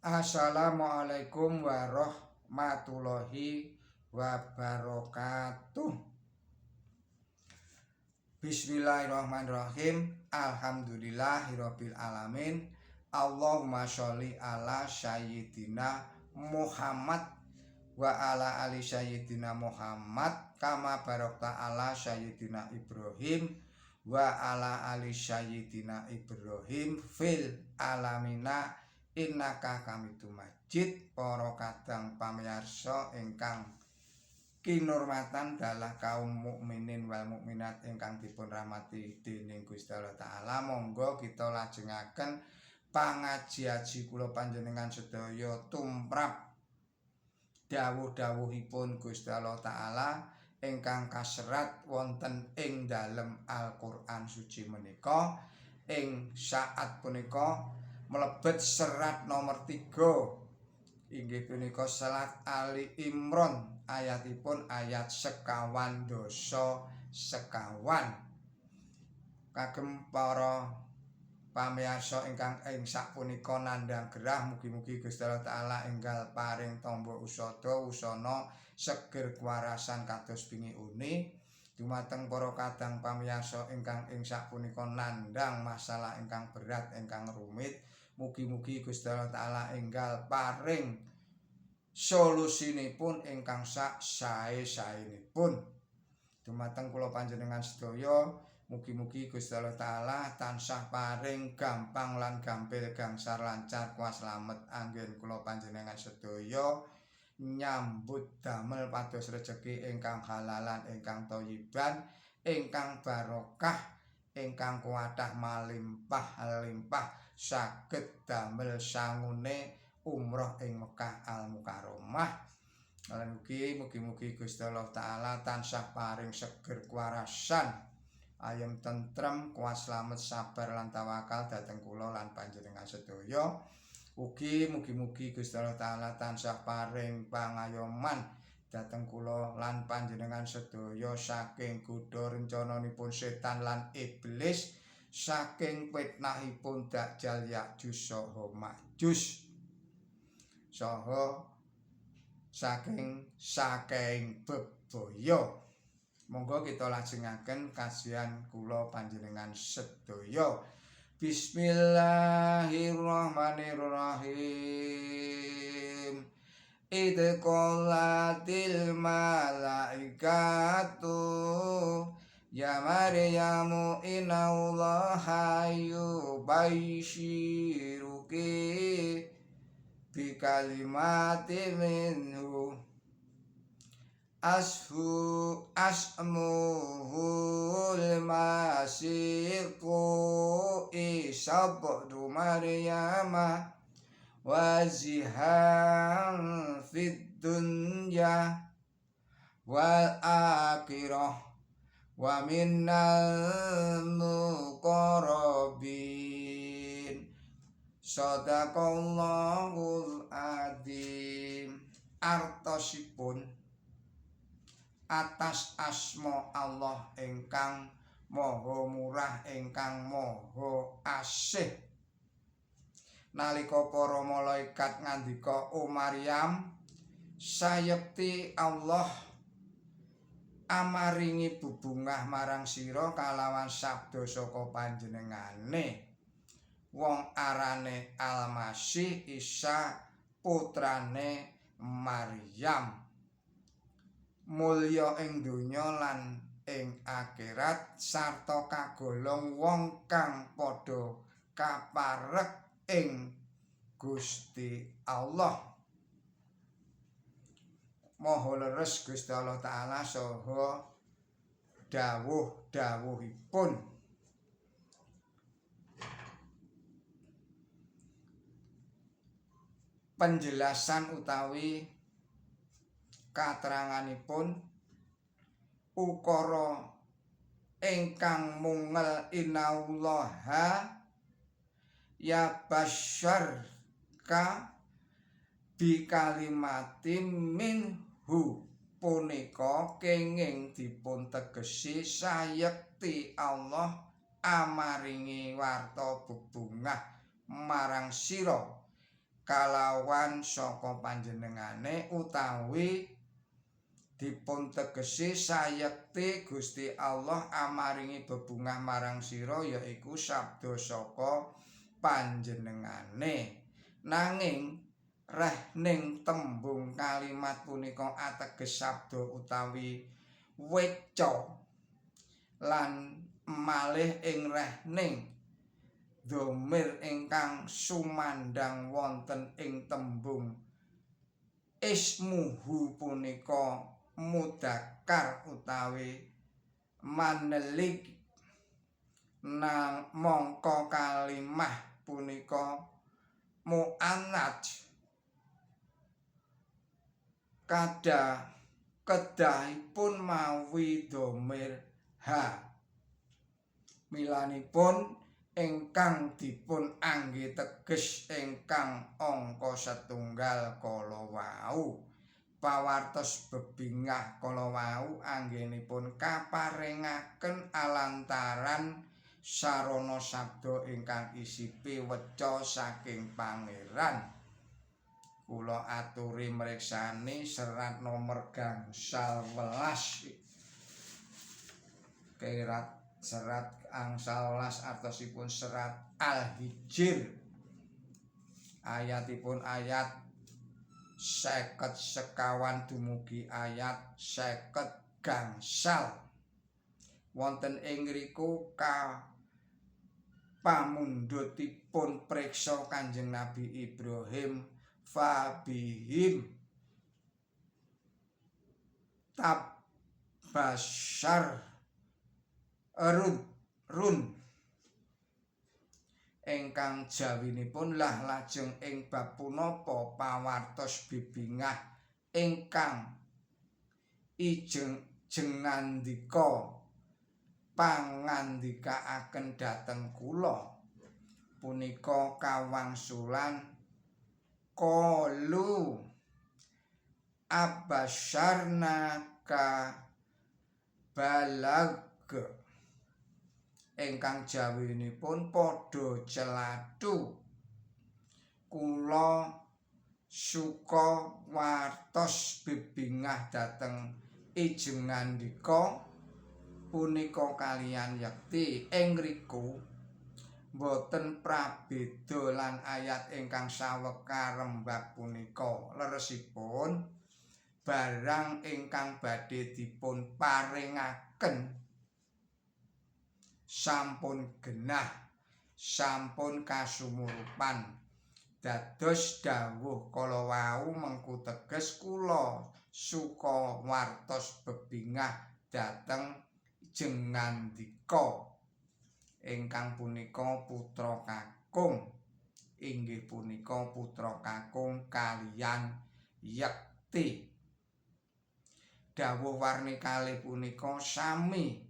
Assalamualaikum warahmatullahi wabarakatuh. Bismillahirrahmanirrahim. Alhamdulillahirabbil alamin. Allahumma sholli ala sayyidina Muhammad wa ala ali sayyidina Muhammad kama barakta ala sayyidina Ibrahim wa ala ali sayyidina Ibrahim fil alamina innaka hamidum majid. Para kadang pamirsa ingkang kinurmatan dalah kaum mukminin wal mukminat ingkang dipun rahmati dening Gusti Allah Taala, monggo kita lajengaken pangaji-aji kula panjenengan sedaya tumrap dawuh-dawuhipun Gusti Allah Taala ingkang kaserat wonten ing dalem Al-Qur'an suci menika. Ing saat punika mlebet serat nomor 3, inggih punika serat Ali Imran, ayatipun ayat sekawan dasa sekawan. Kagem para pamirsa ingkang ing sapunika nandhang gerah, mugi-mugi Gusti Allah Taala enggal paring tamba usada usana seger kuwarasan kados wingi uni. Dumateng para kadang pamirsa ingkang ing sapunika nandhang masalah ingkang berat ingkang rumit, mugi-mugi Gusti Allah Taala enggal paring solusinipun ingkang sak sae-saenipun. Dumateng kula panjenengan sedaya, mugi-mugi Gusti Allah Taala tansah paring gampang lan gampil gangsar lancar kuas slamet anggen kula panjenengan sedaya nyambut damel pados rejeki ingkang halalan, ingkang thayyiban, ingkang barokah, ingkang kuatah malimpah-limpah, saged damel sangune umroh ing Mekah Al Mukarramah. Lan ugi mugi-mugi Gusti Allah Taala tansah paring seger kuwarasan, ayem tentrem, kuat slamet, sabar lan tawakal dhateng kula lan panjenengan sedaya. Ugi mugi-mugi Gusti Allah Taala tansah paring pangayoman dhateng kula lan panjenengan sedaya saking godha rencananipun setan lan iblis, saking fitnahipun Dajjal Ya'juj saha Ma'juj, saha saking saking bebaya. Monggo kita lajengaken kajian kula panjenengan sedaya. Bismillahirrahmanirrahim. Idz qalatil malaikatu ya Maryamu innallaha yubasyiruki bi kalimati minhu ashu asmuhul masiqu Isa ibnu Maryama wazihan fid dunya wal akhirah wa minal muqarrabin. Shadaqallahul adzim. Artosipun atas asma Allah ingkang maha murah ingkang maha asih. Nalika para malaikat ngandika, "O Maryam, sayekti Allah amaringi bubungah marang sira kalawan sabda saka panjenengane, wong arane Al-Masih Isa putrane Maryam, mulya ing donya lan ing akhirat, sarta kagolong wong kang padha kaparek ing Gusti Allah." Maha leres Gusti Allah Taala saha dawuh-dawuhipun. Penjelasan utawi kateranganipun ukara ingkang mungel innallaha ya basyar ka bi kalimatin minhu punika kenging dipun tegesi sayekti Allah amaringi warta bebungah marang sira. kalawan saka panjenengane utawi dipun tegesi sayekti Gusti Allah amaringi bebungah marang sira yaiku sabda saka panjenengane. Nanging rehning tembung kalimat punika ateges sabda utawi weca lan malih ing rehning dhamir ingkang sumandhang wonten ing tembung ismuhu punika mudzakkar utawi manelik nang mongko kalimah punika muannats kada kedahipun mawi dhamir ha. Milanipun ingkang dipun angge teges ingkang angka setunggal kala wau. Pawartos bebingah kala wau anggenipun kaparengaken alantaran sarana sabda ingkang isi piweca saking Pangeran. Kula aturi mriksani serat nomor 15. Kerat serat angsal welas artosipun serat Al-Hijr. Ayatipun ayat 54 dumugi ayat 50. Wonten ing ngriku pamundhutipun priksa Kanjeng Nabi Ibrahim fabihim tabasyar run ingkang jawinipun lah lajeng ing bab punapa pawartos bibingah ingkang ijeng jengandika pangandikaaken dhateng kula punika kawangsulan qalu abasyarna ka balag ingkang jawinipun padha celathu kula suka wartos bebingah dhateng ijengandika punika kaliyan yekti. Ing ngriku boten prabeda lan ayat ingkang saweg karembak punika. Leresipun barang ingkang badhe dipun paringaken sampun genah, sampun kasumurupan. Dados dawuh kala wau mengku teges kula suka wartos bebingah dhateng jengandika ingkang punika putra kakung, inggih punika putra kakung kaliyan yekti. Dawuh warni kalih punika sami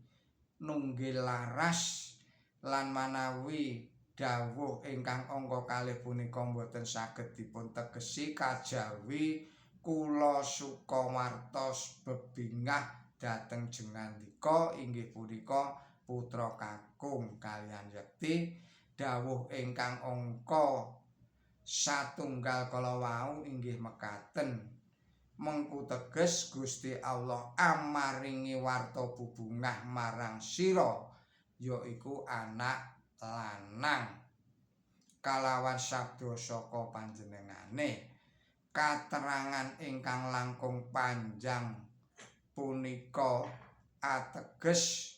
nunggil laras lan manawi dawuh ingkang angka kalih punika boten saged dipun tegesi kajawi kula suka wartos bebingah dhateng jengandika inggih punika putra kakung kaliyan yekti. Dawuh ingkang angka satunggal kala wau inggih mekaten mengku teges Gusti Allah amaringi warta bubungah marang sira yaiku anak lanang kalawan sabda saka panjenengane. Katerangan ingkang langkung panjang punika ateges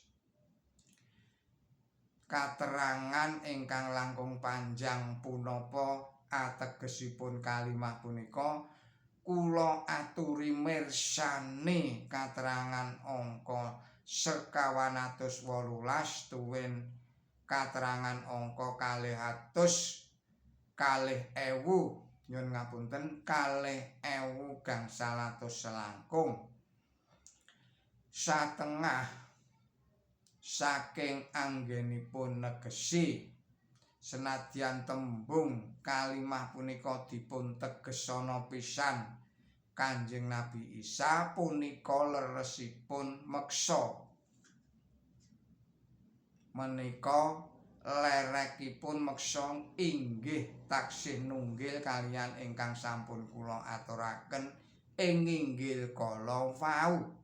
katerangan ingkang langkung panjang punapa ategesipun kalimah punika kula aturi mirsani katerangan angka 418 tuwin katerangan angka 202.000 nyun ngapunten 2.400 selangkung. Satengah saking anggenipun negesi senadyan tembung kalimah punika dipun tegesana pisan Kanjeng Nabi Isa punika leresipun meksa menika Lerekipun meksa inggih taksih nunggil kaliyan ingkang sampun kula aturaken ing nginggil kala wau.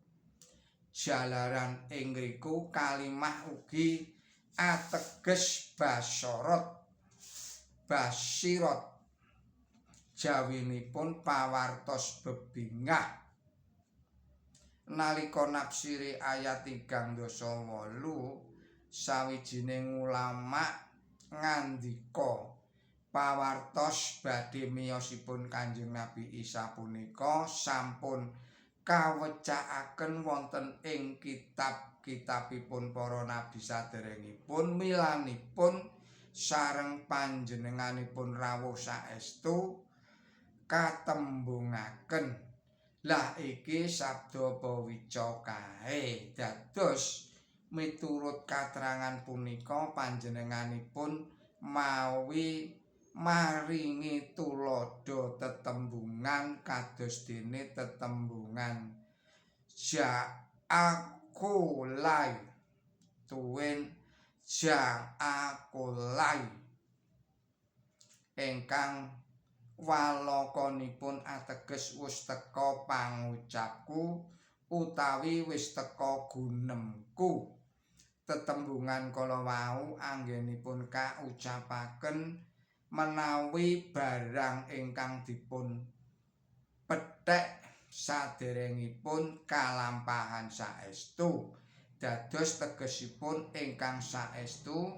Jalaran ing ngriku kalimah ugi ateges basorot, basirat, jawinipun pawartos bebingah. Nalika nafsiri ayat 38, sawijining ulama ngandika pawartos badhe miyosipun Kanjeng Nabi Isa punika sampun kawecakaken wonten ing kitab-kitabipun para nabi saderengipun, milanipun sareng panjenenganipun rawuh saestu katembungaken. Lah iki sabda pawica kae. Dados miturut katerangan punika panjenenganipun mawi maringi tuladha tetembungan kados dene tetembungan ja'akulai tuwin ja'akulai ingkang walokonipun ateges wis teka pangucapku utawi wis teka gunemku. Tetembungan kala wau anggenipun kaucapaken menawi barang ingkang dipun pethek saderengipun kalampahan saestu. Dados tegesipun ingkang saestu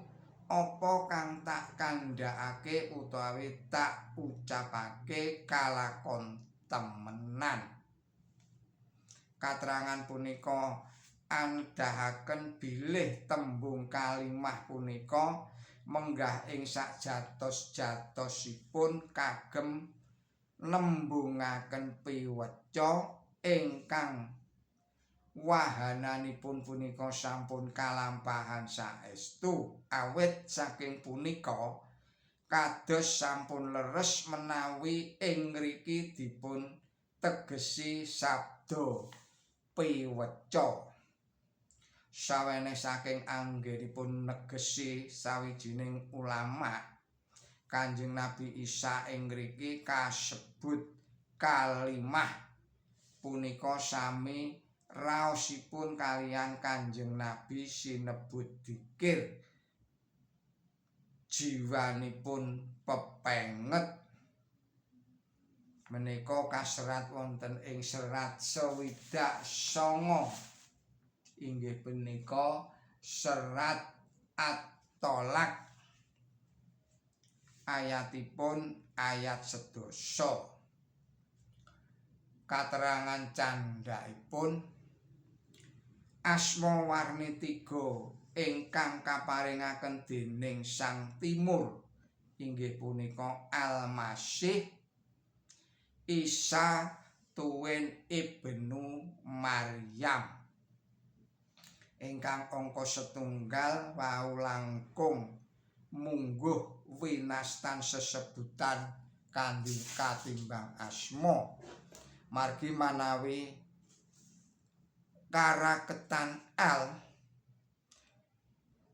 apa kang tak kandhakake utawi tak ucapake kalakon temenan. Katerangan punika andahaken bilih tembung kalimah punika menggah ing sajatos-jatosipun kagem nembungaken piweca ingkang wahananipun punika sampun kalampahan saestu. Awit saking punika kados sampun leres menawi ing ngriki dipun tegesi sabda piweca. Sawene saking anggenipun negesi sawijining ulama, Kanjeng Nabi Isa ing ngriki kasebut kalimah punika sami raosipun kaliyan Kanjeng Nabi sinebut dikir jiwanipun pepenget. Menika kaserat wonten ing serat 69, inggih punika serat At-Tolak ayatipun ayat 10. Katerangan candhaipun asma warni 3 ingkang kaparingaken dening Sang Timur inggih punika Al-Masih Isa tuwin Ibnu Maryam. Ingkang angka setunggal wau langkung mungguh winastan sesebutan kanthi katimbang asma. Margi manawi karaketan al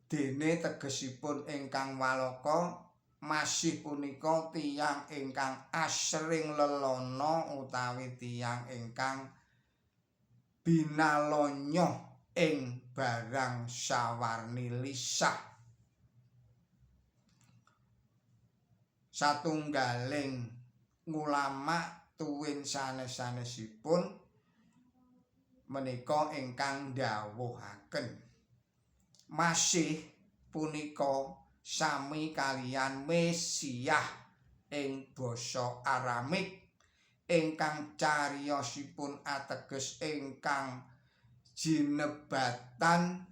dene tegesipun ingkang walaka masih punika tiyang ingkang asring lelana utawi tiyang ingkang binalanya ing barang sawarni lisah. Satunggaling ulama tuwin sanes-sanesipun menika ingkang dhawuhaken masih punika sami kaliyan Mesiah ing basa Aramik ingkang cariyosipun ateges ingkang jinebatan,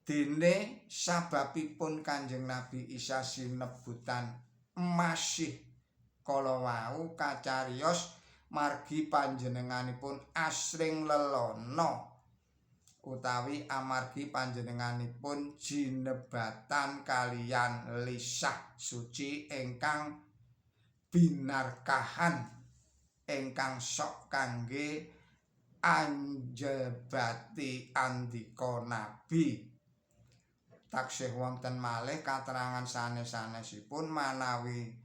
dene sababipun Kanjeng Nabi Isa sinebutan Masih kala wau kacariyos margi panjenenganipun asring lelana utawi amargi panjenenganipun jinebatan kaliyan lisah suci ingkang binarkahan ingkang sok kangge anjebati andika nabi. Taksih wonten malih katerangan sanes-sanesipun manawi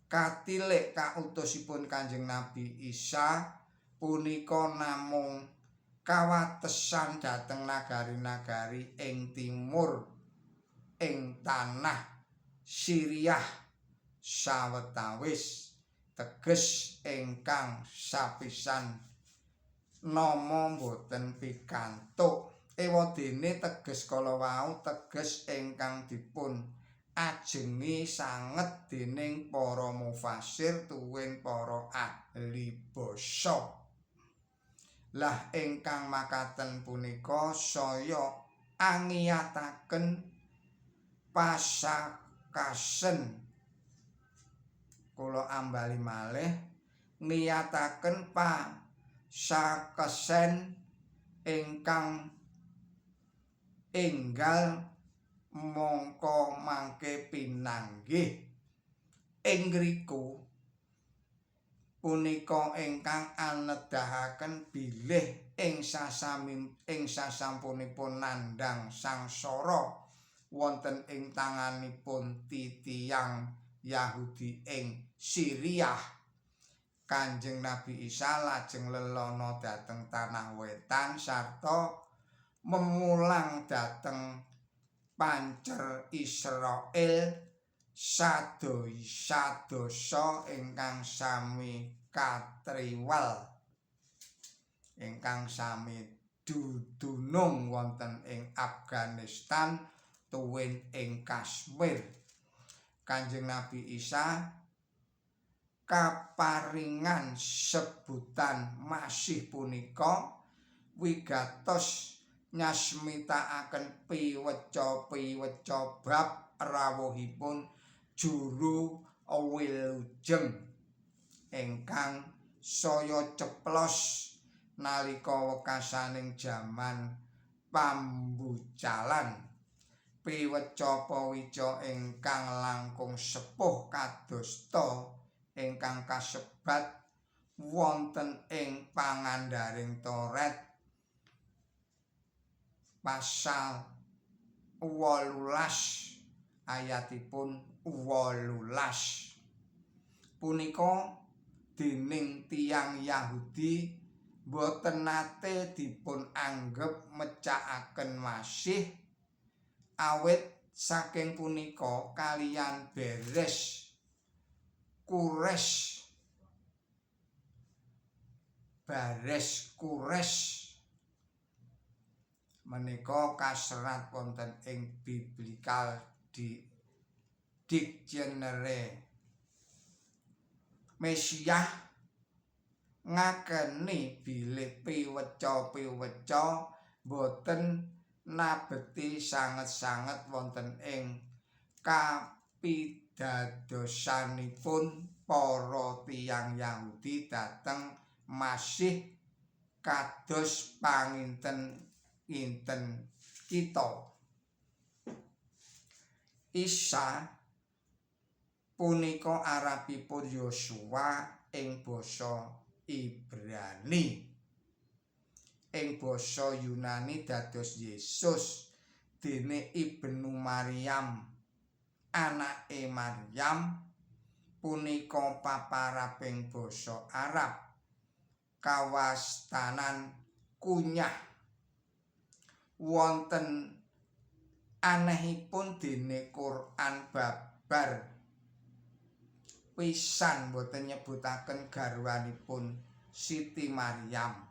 katilik kautusipun Kanjeng Nabi Isa punika namung kawatesan dhateng nagari-nagari ing timur ing tanah Siriah sawetawis teges ingkang sapisan nama boten pikantuk. Ewadene teges kala wau teges ingkang dipun ajengi sanget dening para mufasir tuwin para ahli basa. Lah ingkang makaten punika saya angiyataken pasakasen. Kula ambali malih ngiyataken pasakesen ingkang enggal mongko mangke pinanggih ing ngriku punika ingkang anedahaken bilih ing ing sasampunipun nandhang sangsara wonten ing tanganipun titiyang Yahudi ing Siriah, Kanjeng Nabi Isa lajeng lelana dhateng tanah wetan sarta memulang dhateng pancer Israel sadasa ingkang sami katriwal ingkang sami dudunung wonten ing Afghanistan tuwin ing Kashmir. Kanjeng Nabi Isa kaparingan sebutan Masih punika wigatos nyasmitakaken piweca-piweca bab rawuhipun juru wilujeng ingkang saya ceplos nalika wekasaning jaman pambucalan. Piweca-pawica ingkang langkung sepuh kadosta ingkang kasebat wonten ing pangandaring Toret pasal 18 ayatipun 18 punika dening tiyang Yahudi boten nate dipun anggep mecakaken Masih, awit saking punika kaliyan beres kures bares kures menika kaserat wonten ing Biblical di Dictionary. Mesiah ngakeni bilih piweca-piweca boten nabeti sanget-sanget wonten ing kapidadosanipun para tiyang Yahudi dhateng Masih kados panginten-inten kita. Isa punika arapipun Yosua ing basa Ibrani. Ing basa Yunani dados Yesus, dene Ibnu Maryam, anake Maryam punika paparaping basa Arab kawastanan kunyah. Wonten anehipun dene Quran babar pisan boten nyebutaken garwanipun Siti Maryam.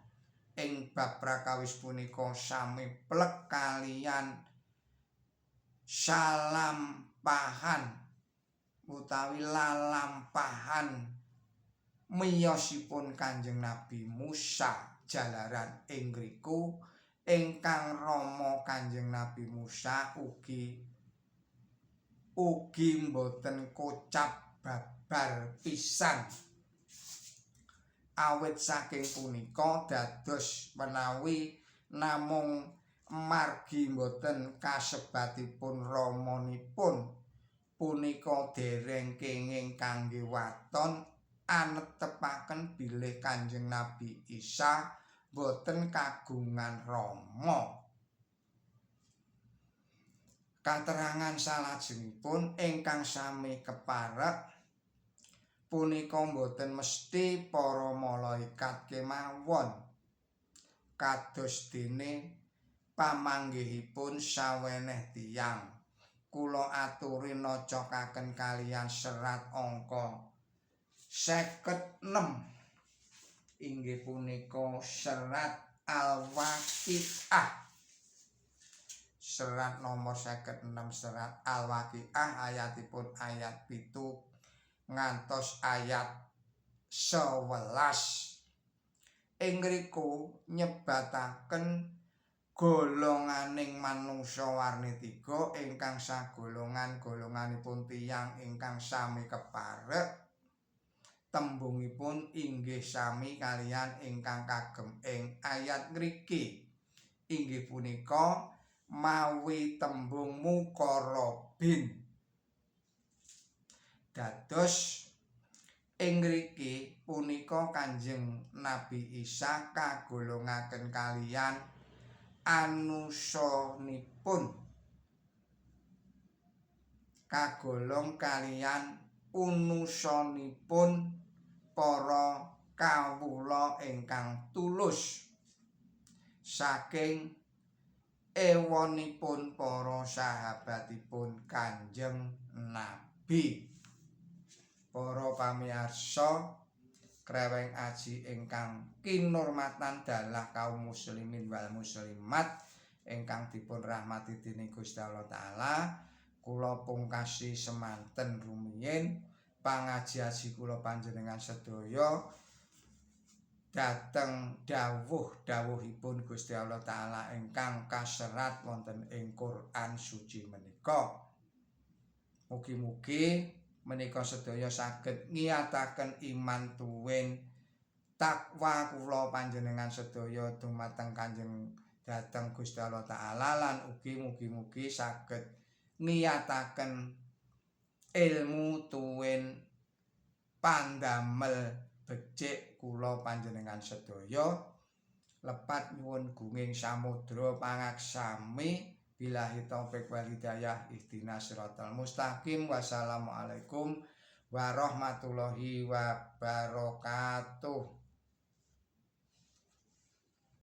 Ing bab prakawis punika sami plek kaliyan salampahan utawi lalampahan miyosipun Kanjeng Nabi Musa jalaran ing ngriku ingkang rama Kanjeng Nabi Musa ugi mboten kocap babar pisan. Awit saking punika dados menawi namung margi mboten kasebatipun ramanipun punika dereng kenging kangge waton anetepaken bilih Kanjeng Nabi Isa boten kagungan rama. Katerangan salajengipun ingkang sami keparek punika boten mesti para malaikat kemawon, kados dene pamanggihipun saweneh tiyang. Kula aturi nocokaken kaliyan serat angka 56, inggih punika serat Al-Waqiah. Serat nomor 56, serat Al-Waqiah, ayatipun ayat 7 ngantos ayat 11. Ing ngriku nyebataken golonganing manungsa warni tiga, ingkang sagolongan golonganipun tiyang ingkang sami keparek, tembungipun inggih sami kaliyan ingkang kagem ing ayat ngriki, inggih punika mawi tembung muqarrabin. Dados ing ngriki punika Kanjeng Nabi Isa kagolongaken kaliyan anusanipun, kagolong kaliyan unusanipun para kawula ingkang tulus saking ewonipun para sahabatipun Kanjeng Nabi. Para pamirsa Kreweng Aji ingkang kinurmatan dalah kaum muslimin wal muslimat ingkang dipun rahmati dening Gusti Allah Taala, kula pungkasi semanten rumiyin pangaji-aji kula panjenengan sedaya dhateng dawuh-dawuhipun Gusti Allah Taala ingkang kaserat wonten ing Quran Suci menika. Mugi-mugi menika sedaya saged ngiyataken iman tuwin takwa kula panjenengan sedaya dumateng Kanjeng dhateng Gusti Allah Taala, lan ugi mugi-mugi saged ngiyataken ilmu tuwin pandamel becik kula panjenengan sedaya. Lepat nyuwun gunging samudra pangaksami, billahi taufik wal hidayah, ihdinas siratal mustaqim, wassalamualaikum warahmatullahi wabarakatuh.